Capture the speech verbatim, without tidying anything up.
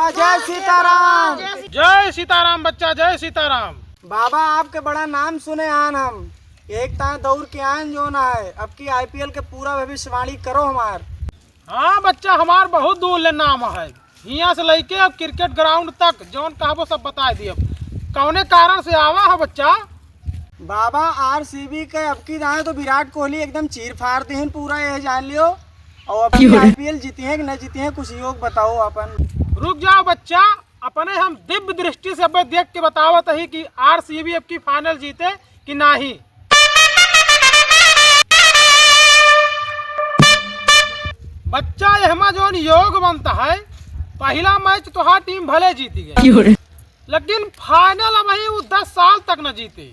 जय सीताराम। जय सीताराम बच्चा, जय सीताराम। बाबा, आपके बड़ा नाम सुने आन हम, एक ताए दौड़ के आन जो ना है, अब की आईपीएल के पूरा भविष्यवाणी करो हमार। हाँ बच्चा, हमार बहुत दूर ले नाम है, हियाँ से लइके अब क्रिकेट ग्राउंड तक जौन कहबो सब बताए दियब। कौने कारण से आवा है बच्चा? बाबा, आरसीबी के अब की दाएं तो विराट कोहली एकदम चीर फाड़ दिहिन पूरा, यह जान लियो। और अब की क्यों रे? आईपीएल जीती है कि न जीती है, कुछ योग बताओ अपन। रुक जाओ बच्चा, अपने हम दिव्य दृष्टि से अबे देख के बतावत ही कि आरसीबी अब की फाइनल जीते कि नाही। बच्चा, एहमा जौन योग बनता है, पहला मैच तोहार टीम भले जीती गई, क्यों रे? लेकिन फाइनल अब ही वो दस साल तक न जीते।